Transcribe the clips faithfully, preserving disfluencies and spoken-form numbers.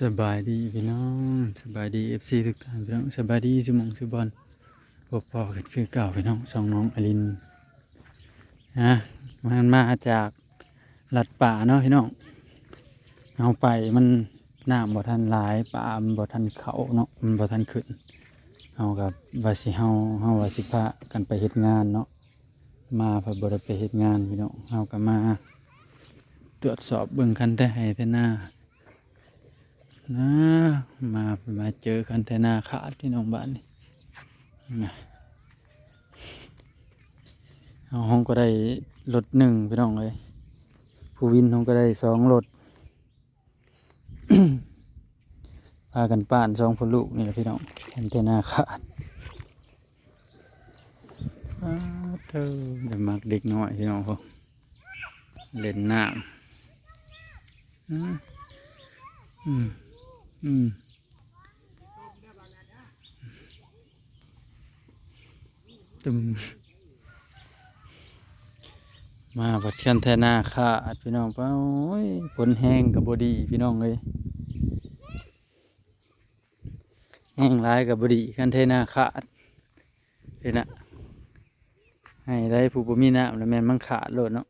สบายดีพี่น้อง สบายดี เอฟซี ทุกท่านพี่น้อง สบายดีสุหม่องสุบ่อน พบพ้อกันคือเก่าพี่น้อง ช่องน้องอลิน นะ มันมาจากลัดป่าเนาะพี่น้อง เอาไปมันน้ำบ่ทันหลาย ป่ามันบ่ทันเข้าเนาะ มันบ่ทันขึ้น เฮาก็ว่าสิ เฮา เฮาว่าสิพากันไปเฮ็ดงานเนาะ มาเพิ่นบ่ได้ไปเฮ็ดงานพี่น้อง เฮาก็มาตรวจสอบเบิ่งคันไถไฮ่ไถนา นะ มา มาเจอคันไถนาขาดพี่น้องบ้านนี่นะ เอา เฮาก็ได้รถหนึ่งพี่น้องเอ้ย ผู้วินเฮาก็ได้สองรถ พากันป้านสองพ่อลูกนี่แหละพี่น้อง คันไถนาขาด อ้าเธอ ได้มักเด็กน้อยพี่น้องพวก เล่นน้ำ อืม อืม อืม ตึม มาบัดคันไถนาขาดพี่น้อง โอ้ย ฝนแฮงก็บ่ดีพี่น้องเอ้ย แฮงหลายก็บ่ดี คันไถนาขาดเลยนะ ไฮ่ไถผู้บ่มีน้ำแล้วแม่นมันขาดโลดเนาะ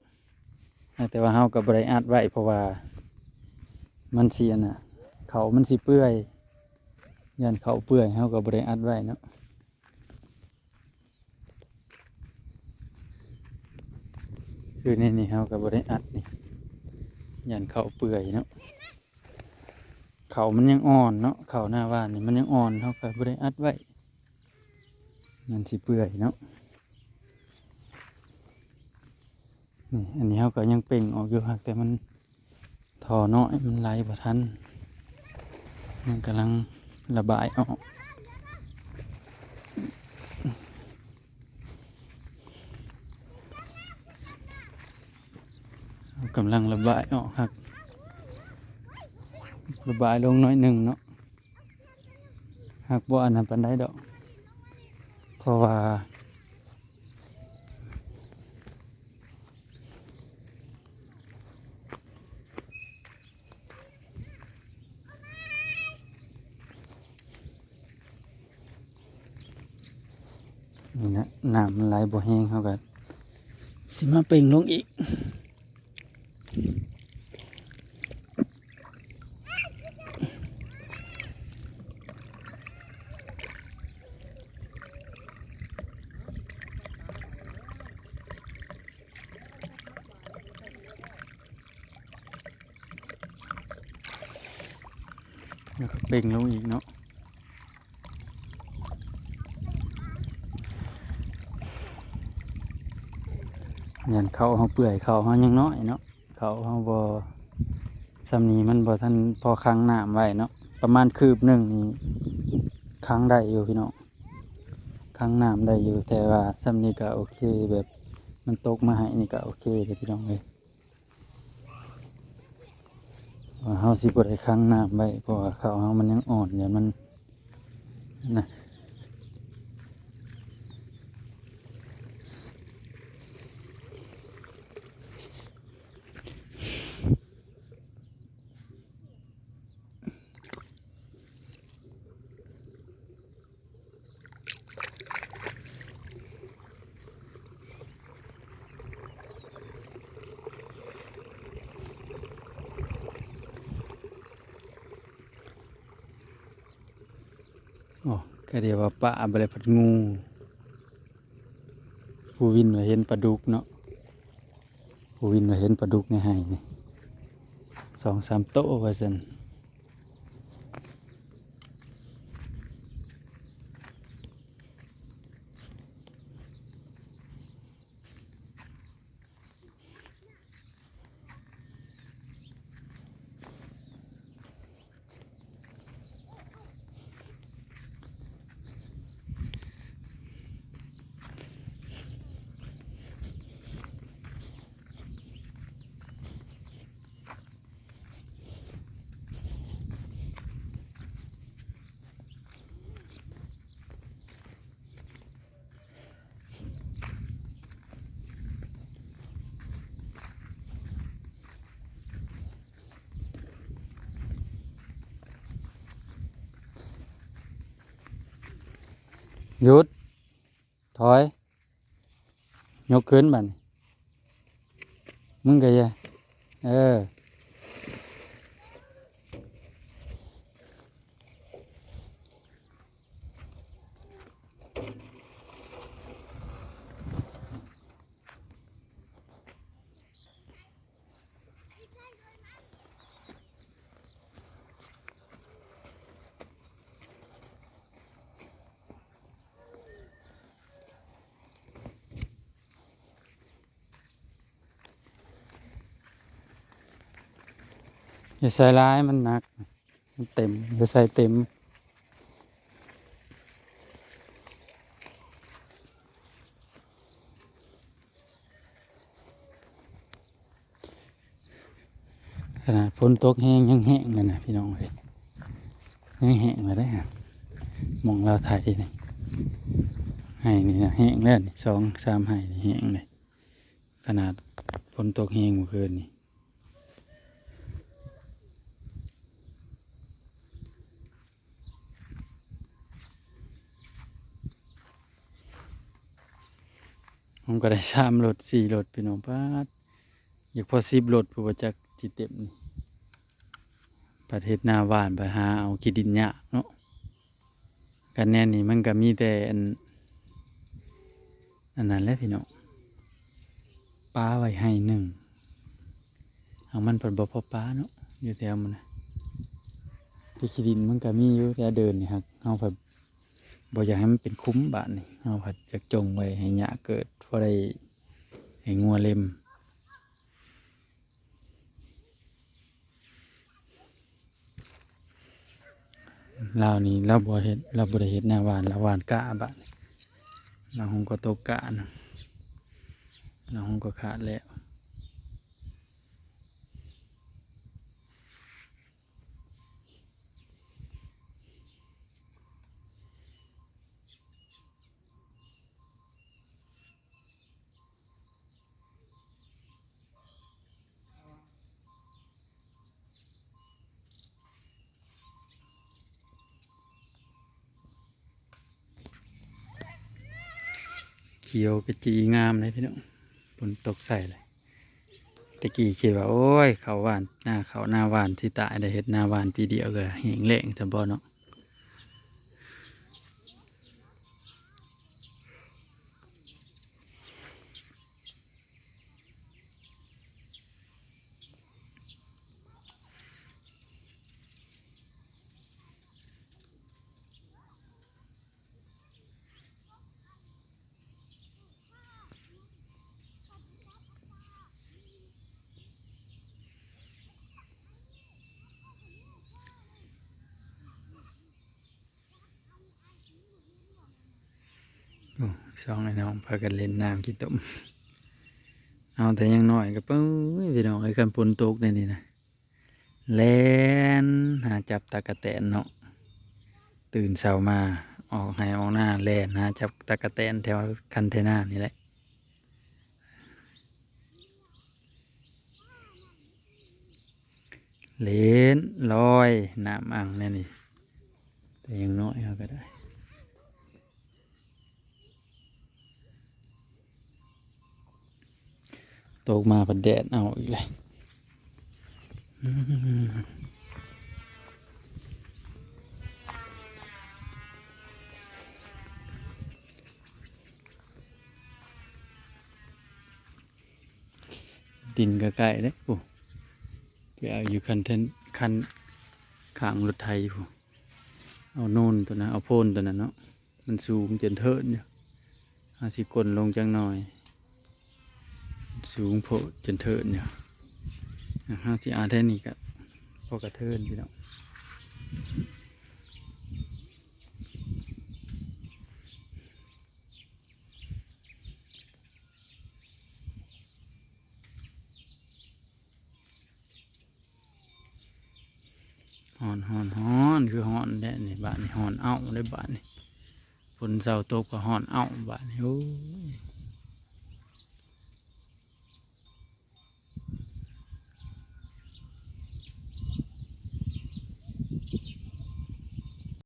แต่ว่าเฮาก็บ่ได้อัดไว้ เพราะว่ามันสิอันน่ะ เข้ามันสิเปื่อย ย้านเข้าเปื่อย เฮาก็บ่ได้อัดไว้เนาะ คือในนี้เฮาก็บ่ได้อัดนี่ ย้านเข้าเปื่อยเนาะ เข้ามันยังอ่อนเนาะ เข้าหน้าหว่านนี่มันยังอ่อน เฮาก็บ่ได้อัดไว้ มันสิเปื่อยเนาะ นี่ อันนี้เฮาก็ยังเป่งออกอยู่ หากแต่มัน ท่อน้อยมันไหลบ่ทัน มันกำลังระบายออก กำลังระบายออก หากระบายลงน้อยหนึ่งเนาะ หากบ่อันนั้นปานใดดอก เพราะว่า นี่นะ น้ำมันไหลบ่แฮง เฮาก็สิมาเป่งลงอีก แล้วก็เป่งลงอีกเนาะ ย้านเข้าเฮาเปื่อย เข้าเฮายังน้อยเนาะ เข้าเฮาบ่ ส่ำนี้มันบ่ทันพอขังน้ำไว้เนาะ ประมาณคืบหนึ่งนี่ขังได้อยู่พี่น้อง ขังน้ำได้อยู่ แต่ว่าส่ำนี้ก็โอเค แบบมันตกมาให้นี่ก็โอเคเลยพี่น้องเอ้ย ว่าเฮาสิบ่ได้ขังน้ำไว้ เพราะว่าเข้าเฮามันยังอ่อน ย้านมันนะ โอ้ ก็เดี๋ยวว่าปลาบ่ได้ พัดงู ผู้วินว่าเห็นปลาดุกเนาะ ผู้วินว่าเห็นปลาดุกในไฮ่นี่ สองสามโตว่าซั่น เ หยุด ถอย ยกขึ้นบัดนี้ มึงก็อย่า เออ อย่าใส่หลายมันหนัก มันเต็ม อย่าใส่เต็ม ขนาดฝนตกแฮงยังแห้งเลยนะพี่น้องเอ้ย ยังแห้งเลยเด้อ หม่องลาวไถนี่ ไฮ่นี่นะแห้งแล้วนี่ สองสามไฮ่นี่แห้งเลย ขนาดฝนตกแฮงเมื่อคืนนี่ ผมก็ได้สามรถสี่รถพี่น้อง ป๊าด อยากพอสิบรถ ผู้ว่าจักสิเต็มนี่ ประเทศหน้าบ้านไปหาเอาขี้ดินยากเนาะ กันแน่นี่มันก็มีแต่อัน อันนั้นแหละพี่น้อง ปาไว้ไฮ่หนึ่ง หากมันเพิ่นบ่พอปาเนาะ อยู่แถวมันนะ ที่ขี้ดินมันก็มีอยู่ แต่เดินนี่หากเฮาผัดบ่อยากให้มันเป็นคุ้มบาดนี่ เฮาผัดอยากจงไว้ให้หญ้าเกิด พอได้ให้งัวเล็ม ลาวนี่ลาวบ่เฮ็ด ลาวบ่ได้เฮ็ดนาหว่าน ลาวหว่านกล้าบาดนี่ ลาวคงก็ตกกล้านะ ลาวคงก็ขาดแล้ว เขียวกะจีงามเลยพี่น้อง ฝนตกใส่เลย ตะกี้คิดว่า โอ้ย เข้าหว่าน นาเข้านาหว่านสิตาย ได้เฮ็ดนาหว่านปีเดียวก็แห้งแล้งซะบ่เนาะ โอ้ สองไอ้น้องพากันเล่นน้ำขี้ตม เอาแต่ยังน้อยก็ เปิ้ย พี่น้องเอ้ย คันฝนตกได้นี่นะ แล่นหาจับตั๊กแตนเนาะ ตื่นเช้ามา ออกไฮ่ออกนา แล่นหาจับตั๊กแตนแถวคันไถนานี่แหละ เล่นลอยน้ำอ่างแนวนี่ แต่ยังน้อยเฮาก็ได้ ตกมาพัดแดดเอาอีกเลย อืม ดินก็ใกล้เด้ โอ้ ไปเอาอยู่คันเทน คันข้างรถไถพู้น เอาโน่นตัวนั้น เอาโพนตัวนั้นเนาะ มันสูงจนเทินอยู่ เฮาสิก้นลงจักหน่อย สูงโพดจนเทินอยู่ อ่ะ เฮาสิเอาแท่นี้ก็พอกระเทินพี่น้อง ฮ้อน ฮ้อน ฮ้อน คือฮ้อนแท้นี่ บาดนี่ฮ้อนเอ้าเลยบาดนี่ ฝนเช้าตกก็ฮ้อนเอ้าบาดนี่ โอ้ย